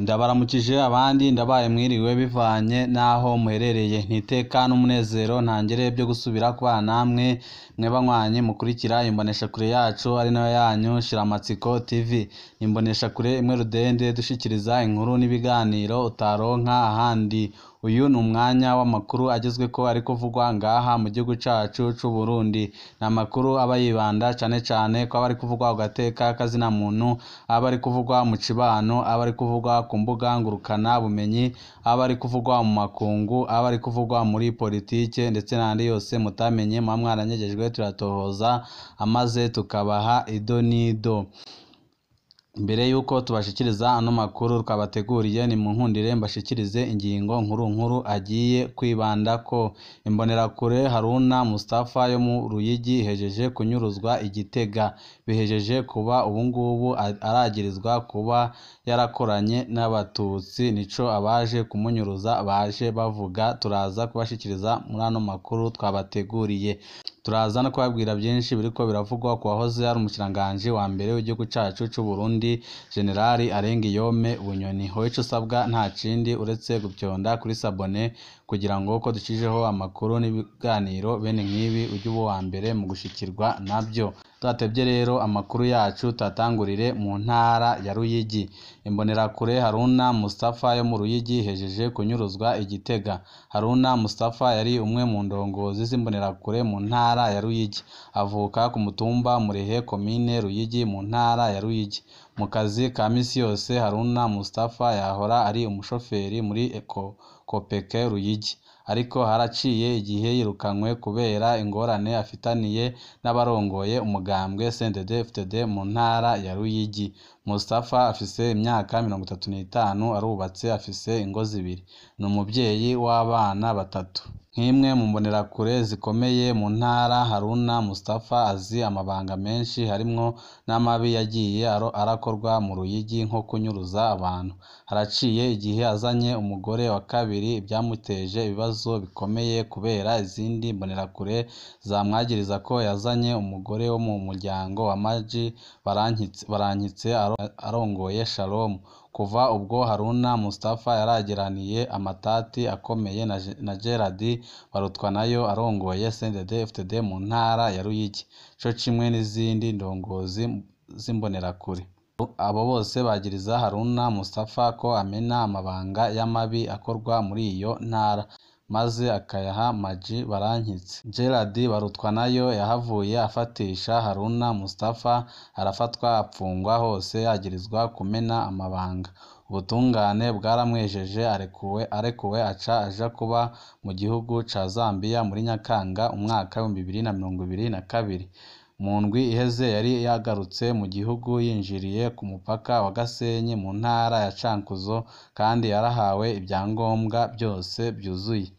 Ndabaramukije abandi ndabaye mwiriwe bivanye n'aho muherereye. Nti iteka n'umunezero ntangere byo gusubira kubana namwe mwe banywanyi mukurikira imboneshakure yacu ari nayo yanyu Shiramatsiko TV. Ni imboneshakure imwe rudende dushikiriza inkuru n'ibiganiro utaronka ahandi. Uyu ni umwanya w'amakuru agezweko ari kuvugwa ngaha mu gihugu cacu c'u Burundi. Ni amakuru aba yibanda cane cane ko aba ari kuvugwa ku gateka k'azina muntu, aba ari kuvugwa mu cibano, aba ari kuvugwa ku mbuga ngurukana bumenyi, aba ari kuvugwa mu makungu, aba ari kuvugwa muri politike ndetse n'ayandi yose mutamenye muba mwaranyegejwe turatohoza amaze tukabaha ido n'ido. Mbere yuko tubashikiriza ano makuru twabateguriye ni munkundire mbashikirize ingingo nkuru nkuru agiye kwibandako. Imbonerakure Haruna Mustafa yo mu Ruyigi ihejeje kunyuruzwa i Gitega. Bihejeje kuba ubungubu aragirizwa kuba yarakoranye n'abatutsi, nico abaje kumunyuruza baje bavuga. Turaza kubashikiriza muri ano makuru twabateguriye. Turaza no kubabwira byinshi biriko biravugwa ku wahoze ari umushikiranganji wa mbere w'igihugu cacu c'u Burundi, Generali Arengiyome Bunyoni. Howe ico usabwa nta kindi uretse gupyonda kuri sabone kugira ngo ko ducijeho amakuru n'ibiganiro bene nk'ibi ujye uba uwa mbere mu gushikirwa navyo. Tudatevye rero amakuru yacu tuyatangurire mu ntara ya Ruyigi. Imbonerakure Haruna Mustafa yo mu Ruyigi ihejeje kunyuruzwa i Gitega. Haruna Mustafa yari umwe mu ndongozi z'imbonerakure mu ntara ya Ruyigi. Avuka ku mutumba Murehe, komine Ruyigi, mu ntara ya Ruyigi. Mu kazi ka misi yose Haruna Mustafa yahora ari umushoferi muri Kopeke Ruyigi. Ariko haraciye igihe yirukanywe kubera ingorane afitaniye n'abarongoye umugambwe CNDD-FDD mu ntara ya Ruyigi. Mustafa afise imyaka 35, arubatse, afise ingo zibiri. Ni umuvyeyi w'abana batatu. Nk'imwe mu mbonerakure zikomeye mu ntara, Haruna Mustafa azi amabanga menshi harimwo n'amabi yagiye arakorwa mu Ruyigi nko kunyuruza abantu. Haraciye igihe azanye umugore wa kabiri, ivyamuteje ibibazo bikomeye kubera izindi mbonerakure zamwagiriza ko yazanye umugore wo mu muryango wa Maji Barankitse arongoye Shalom. Kuva ubwo Haruna Mustafa yaragiraniye amatati akomeye na Gerard Barutwanayo arongoye CNDD-FDD mu ntara ya Ruyigi, co kimwe n'izindi ndongozi z'imbonerakure. Abo bose bagiriza Haruna Mustafa ko amena amabanga y'amabi akorwa muri iyo ntara, maze akayaha Maji Barankitse. Gerard Barutwanayo yahavuye afatisha Haruna Mustafa, arafatwa apfungwa hose yagirizwa kumena amabanga. Ubutungane bwaramwejeje arekuwe aca aja kuba mu gihugu ca Zambia muri Nyakanga umwaka 2022. Mu ndwi iheze yari yagarutse mu gihugu yinjiriye ku mupaka wa Gasenyi mu ntara ya Cankuzo kandi yarahawe ibyangombwa byose vyuzuye.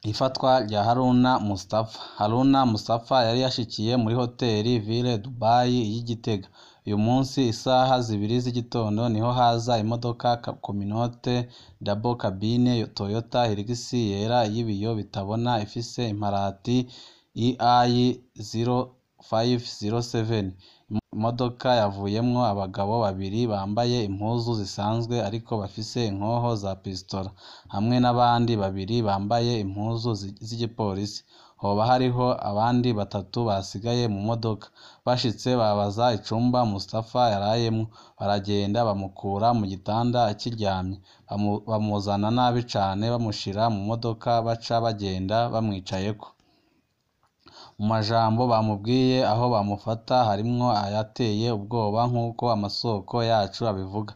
Ifatwa rya Haruna Mustafa. Haruna Mustafa yari yashikiye muri hoteli Ville Dubai y'i Gitega. Uyu munsi isaha 2 z'igitondo niho haza imodoka communaute double cabine Toyota Hilux yera y'ibiyo bitabona ifise imparati EI 0507. Imodoka yavuyemwo abagabo babiri bambaye impuzu zisanzwe ariko bafise inkoho za pistola, hamwe n'abandi babiri bambaye impuzu z'igipolisi. Hoba hariho abandi batatu basigaye mu modoka. Bashitse babaza icumba Mustafa yarayemwo, baragenda bamukura mu gitanda akiryamye, bamuzana nabi cane bamushira mu modoka baca bagenda bamwicayeko. Mu majambo bamubwiye aho bamufata harimwo ayateye ubwoba nk'uko amasoko yacu abivuga.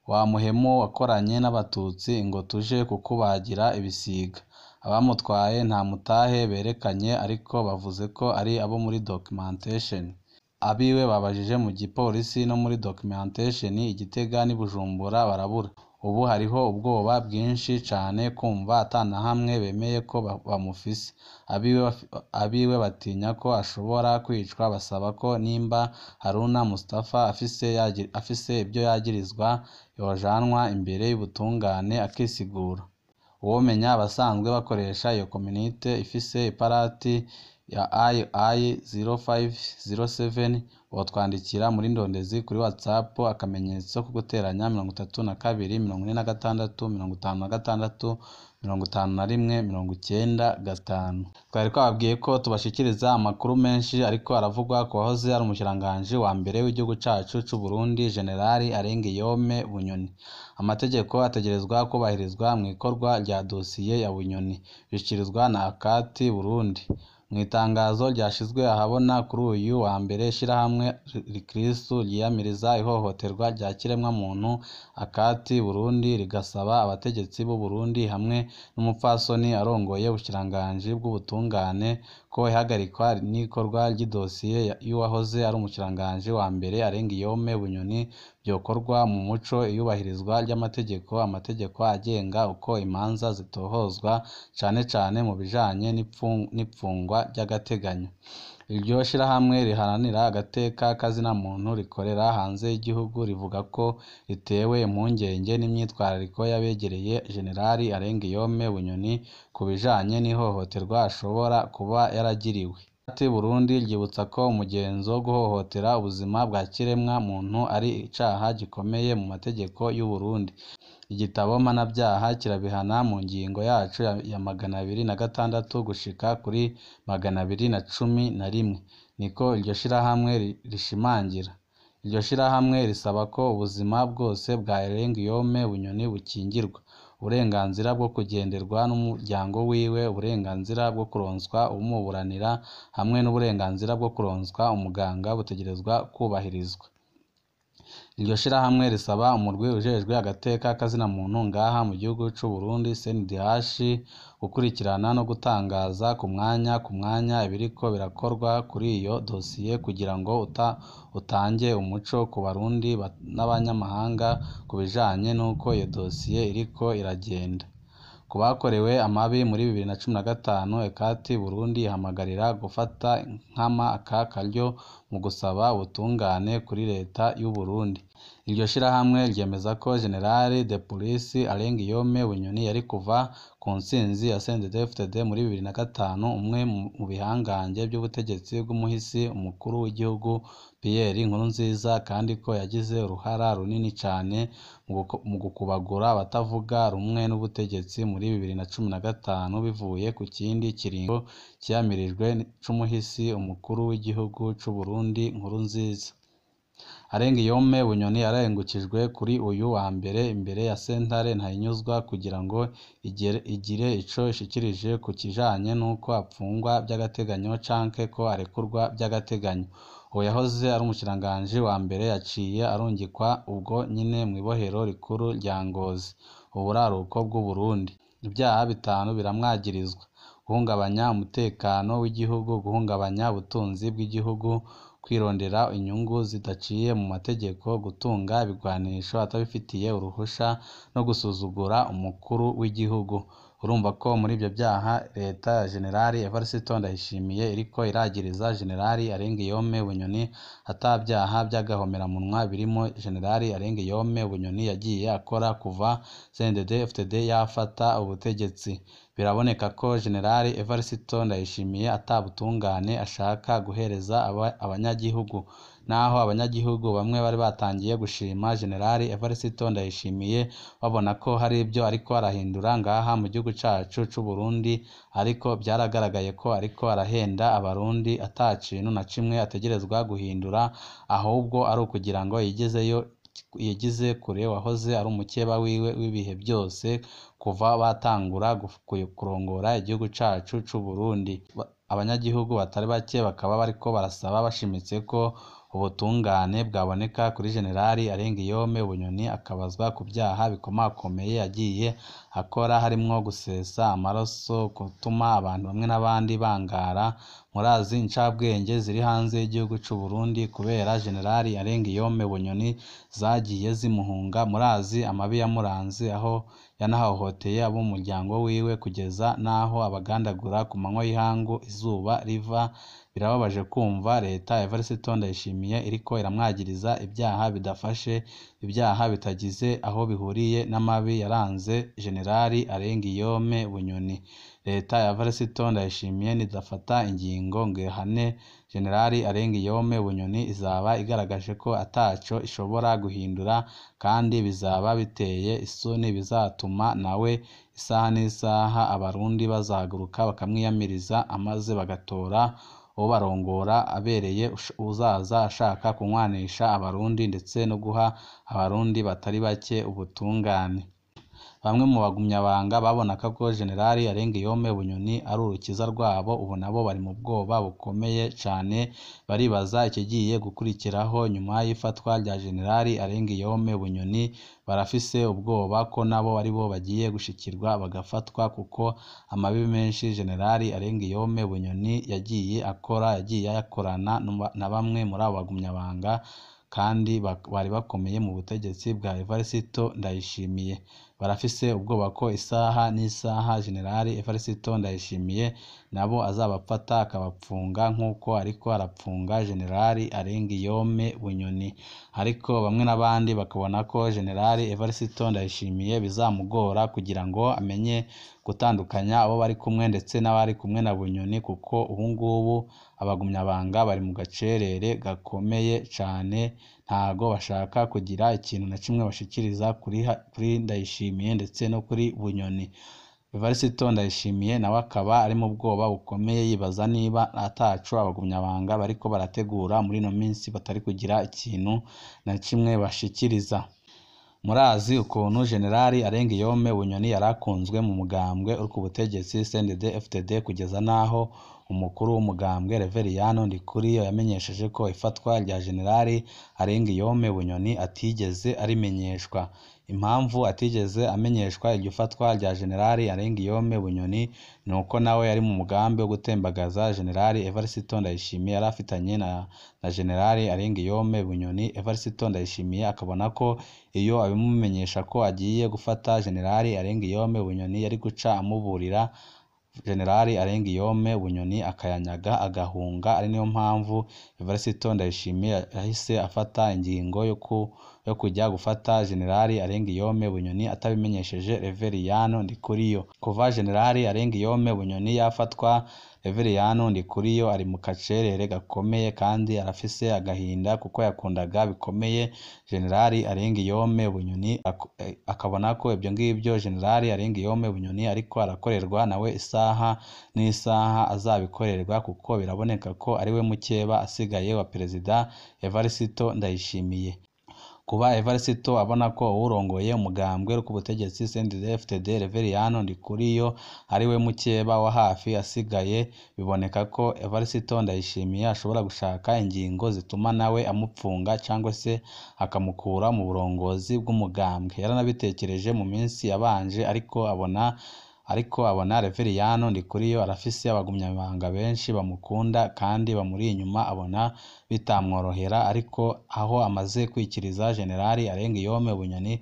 Wa muhemu wakoranye n'abatutsi ngo tuje kukubagira ibisiga. Abamutwaye nta mutahe berekanye ariko bavuze ko ari abo muri documentation. Abiwe babajije mu gipolisi no muri documentation i Gitega n'i Bujumbura barabura. Ubu hariho ubwoba bwinshi cane kumva atanahamwe bemeye ko bamufise. Abiwe batinya ko ashobora kwicwa, basaba ko nimba Haruna Mustafa afise ivyo yagirizwa yojanwa imbere y'ubutungane akisigura. Uwomenya abasanzwe bakoresha iyo communauté ifise iparati ya II0507, wotwandikira muri Ndondezi kuri WhatsApp akamenyetso ko guteranya 32 46 56 51 95. Twari twababwiye ko tubashikiriza amakuru menshi ariko aravugwa ku wahoze ari umushikiranganji wa mbere w'igihugu cacu c'u Burundi, General Alengiyome Bunyoni. Amategeko ategerezwa kubahirizwa mu ikorwa rya dosiye ya Bunyoni, bishikirizwa na Akati Burundi. Mu itangazo ryashizwe ahabona kuri uyu wa mbere, ishirahamwe rikristu ryiyamiriza ihohoterwa rya kiremwamuntu Akati Burundi rigasaba abategetsi b'u Burundi hamwe n'umupfasoni arongoye ubushikiranganji bw'ubutungane ko ihagarikwa n'ikorwa ry'idosiye y'uwahoze ari umushikiranganji wa mbere Alengiyome Bunyoni vyokorwa mu muco, iyubahirizwa ry'amategeko, amategeko agenga uko imanza zitohozwa, cane cane mu bijanye n'ipfungwa ry'agateganyo. Iryo shirahamwe riharanira agateka k'azinamuntu rikorera hanze y'igihugu rivuga ko ritewe impungenge n'imyitwarariko y'abegereye General Alengiyome Bunyoni ku bijanye n'ihohoterwa ashobora kuba yaragiriwe. Ati Burundi ryibutsa ko umugenzo wo guhohotera ubuzima bwa kiremwa muntu ari icaha gikomeye mu mategeko y'u Burundi. Igitabo mpanavyaha kirabihana mu ngingo yaco ya 206 gushika kuri 211, niko iryo shirahamwe rishimangira. Iryo shirahamwe risaba ko ubuzima bwose bwa Alengiyome Bunyoni bukingirwa, uburenganzira bwo kugenderwa n'umuryango wiwe, uburenganzira bwo kuronswa uwumuburanira hamwe n'uburenganzira bwo kuronswa umuganga butegerezwa kubahirizwa. Iryo shirahamwe risaba umurwi ujejwe agateka k'azinamuntu ngaha mu gihugu c'u Burundi CNDH gukurikirana no gutangaza ku mwanya ku mwanya ibiriko birakorwa kuri iyo dosiye kugira ngo utange umuco ku Barundi n'abanyamahanga ku bijanye n'uko iyo dosiye iriko iragenda. Ku bakorewe amabi muri 2015, Ekati Burundi ihamagarira gufata nkama aka karyo mu gusaba ubutungane kuri leta y'u Burundi. Iryo shirahamwe ryemeza ko General de Police Alengiyome Bunyoni yari kuva ku ntsinzi ya CNDD-FDD muri 2005, umwe mu bihangange by'ubutegetsi bw'umuhisi umukuru w'igihugu Pierre Nkurunziza, kandi ko yagize uruhara runini cane mu gukubagura abatavuga rumwe n'ubutegetsi muri 2015 bivuye ku kindi kiringo ciyamirijwe c'umuhisi umukuru w'igihugu c'u Burundi Nkurunziza. Alengiyome Bunyoni yarengukijwe kuri uyu wa mbere imbere ya sentare Ntahinyuzwa kugira ngo igire ico ishikirije ku kijanye n'uko apfungwa vy'agateganyo canke ko arekurwa vy'agateganyo. Uwo yahoze ari umushikiranganji wa mbere yaciye arungikwa ubwo nyene mw'ibohero rikuru rya Ngozi, uburaruko bw'u Burundi. Ivyaha bitanu biramwagirizwa: guhungabanya umutekano w'igihugu, guhungabanya ubutunzi bw'igihugu, kwirondera inyungu zidaciye mu mategeko, gutunga ibigwanisho atabifitiye uruhusha no gusuzugura umukuru w'igihugu. Urumva ko muri ivyo vyaha leta ya General Evariste Ndayishimiye iriko iragiriza General Alengiyome Bunyoni ata vyaha vy'agahomeраmunwa birimo General Alengiyome Bunyoni yagiye akora kuva CNDD-FDD yafata ubutegetsi. Biraboneka ko General Evariste Ndayishimiye ata butungane ashaka guhereza abanyagihugu. Naho abanyagihugu bamwe bari batangiye gushima General Evariste Ndayishimiye babona ko hari ibyo ariko arahindura ngaha mu gihugu cacu c'u Burundi, ariko byaragaragaye ko ariko arahenda abarundi ata kintu na kimwe ategerezwa guhindura, ahubwo ari ukugira ngo yigize kure wahoze ari umukeba wiwe w'ibihe byose kuva batangura kurongora igihugu cacu c'u Burundi. Abanyagihugu batari bake bakaba bariko barasaba bashimitse ko ubutungane bwaboneka kuri General Alengiyome Bunyoni akabazwa ku vyaha bikomakomeye yagiye akora, harimwo gusesa amaraso, gutuma abantu bamwe n'abandi bangara. Murazi incabwenge ziri hanze y'igihugu c'u Burundi kubera General Alengiyome Bunyoni zagiye zimuhunga. Murazi amabi yamuranze aho yanahohoteye abo mu muryango wiwe kugeza n'aho abagandagura ku manywa y'ihangu izuba riva. Birababaje kumva leta ya Evariste Ndayishimiye iriko iramwagiriza ibyaha bidafashe, ibyaha bitagize aho bihuriye n'amabi yaranze General Alengiyome Bunyoni. Leta ya Evariste Ndayishimiye nidafata ingingo ngo ihane Generali Arengiyome Bunyoni izaba igaragaje ko ataco ishobora guhindura, kandi bizaba biteye isoni, bizatuma nawe isaha n'isaha abarundi bazahaguruka bakamwiyamiriza, amaze bagatora ubarongora abereye uzaza ashaka kunywanisha abarundi ndetse no guha abarundi batari bake ubutungane. Bamwe mu bagumyabanga babonaga ko Generali Arengiyome Bunyoni ari urukiza rwabo, ubu nabo bari mu bwoba bukomeye cane, baribaza ikigiye gukurikiraho nyuma y'ifatwa rya Generali Arengiyome Bunyoni. Barafise ubwoba ko nabo aribo bagiye gushikirwa bagafatwa, kuko amabi menshi Generali Arengiyome Bunyoni yagiye akora yagiye ayakorana na bamwe muri abo bagumyabanga kandi bari bakomeye mu butegetsi bwa Evariste Ndayishimiye. Barafise ubwoba ko isaha n'isaha Generali Evariste Ndayishimiye nabo azabafata akabapfunga nk'uko ariko arapfunga Generali Arengiyome Bunyoni. Ariko bamwe n'abandi bakabona ko Generali Evariste Ndayishimiye bizamugora kugira ngo amenye gutandukanya abo bari kumwe ndetse n'abari kumwe na Bunyoni, kuko ubu ngubu abagumyabanga bari mu gacerere gakomeye cane, ntago bashaka kugira ikintu na kimwe bashikiriza kuri Ndayishimiye ndetse no kuri Bunyoni. Evariste Ndayishimiye nawe akaba ari mu bwoba bukomeye, yibaza niba ataco abagumyabanga bariko barategura muri ino minsi batari kugira ikintu na kimwe bashikiriza. Murazi ukuntu Generali Arengiyome Bunyoni yarakunzwe mu mugambwe uri ku butegetsi CNDD-FDD, kugeza n'aho umukuru w'umugambwe Reveriyano Ndikuriyo yamenyesheje ko ifatwa rya Generali Arengiyome Bunyoni atigeze arimenyeshwa. Impamvu atigeze amenyeshwa iryo fatwa rya Generali Arengiyome Bunyoni ni uko nawe yari mu mugambi wo gutembagaza Generali Evariste Ndayishimiye yari afitanye na Generali Arengiyome Bunyoni. Evariste Ndayishimiye akabona ko iyo abimumenyesha ko agiye gufata Generali Arengiyome Bunyoni yari guca amuburira Generali Arengiyome Bunyoni akayanyaga agahunga, ari niyo mpamvu Evariste Ndayishimiye yahise afata ingingo yo kujya gufata Generali Arengiyome Bunyoni atabimenyesheje Reveriyano Ndikuriyo. Kuva Generali Arengiyome Bunyoni yafatwa, Reveriyano Ndikuriyo ari mu gacerere gakomeye kandi arafise agahinda kuko yakundaga bikomeye Generali Arengiyome Bunyoni, akabona ko ibyo ngibyo Generali Arengiyome Bunyoni ariko arakorerwa nawe isaha n'isaha azabikorerwa, kuko biraboneka ko ariwe mukeba asigaye wa Perezida Evariste Ndayishimiye. Kuba Evariste abona ko uwurongoye umugambwe uri ku butegetsi CNDD-FDD Reveriyano Ndikuriyo ariwe mukeba wa hafi asigaye, biboneka ko Evariste Ndayishimiye ashobora gushaka ingingo zituma nawe amupfunga cyangwa se akamukura mu burongozi bw'umugambwe. Yaranabitekereje mu minsi yabanje, ariko abona Reveriyano Ndikuriyo arafise abagumyabanga benshi bamukunda kandi bamuri inyuma, abona bitamworohera. Ariko aho amaze kwikiriza Generali Arengiyome Bunyoni,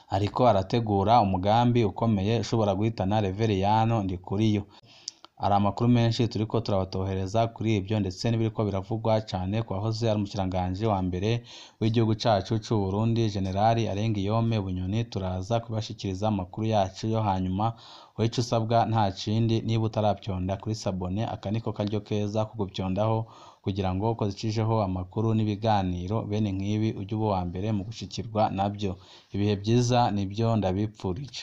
ariko arategura umugambi ukomeye ushobora guhitana Reveriyano Ndikuriyo. Hari amakuru menshi turiko turabatohereza kuri ibyo ndetse n'ibiriko biravugwa cane ku wahoze ari umushikiranganji wa mbere w'igihugu cacu c'u Burundi Generali Arengiyome Bunyoni. Turaza kubashikiriza amakuru yacu yo hanyuma. Wowe ico usabwa nta kindi, niba utaravyonda kuri sabone, aka niko karyo keza ko gupyondaho kugira ngo uko zicijeho amakuru n'ibiganiro bene nk'ibi ujye uba uwa mbere mu gushikirwa nabyo. Ibihe vyiza nibyo ndabipfurije.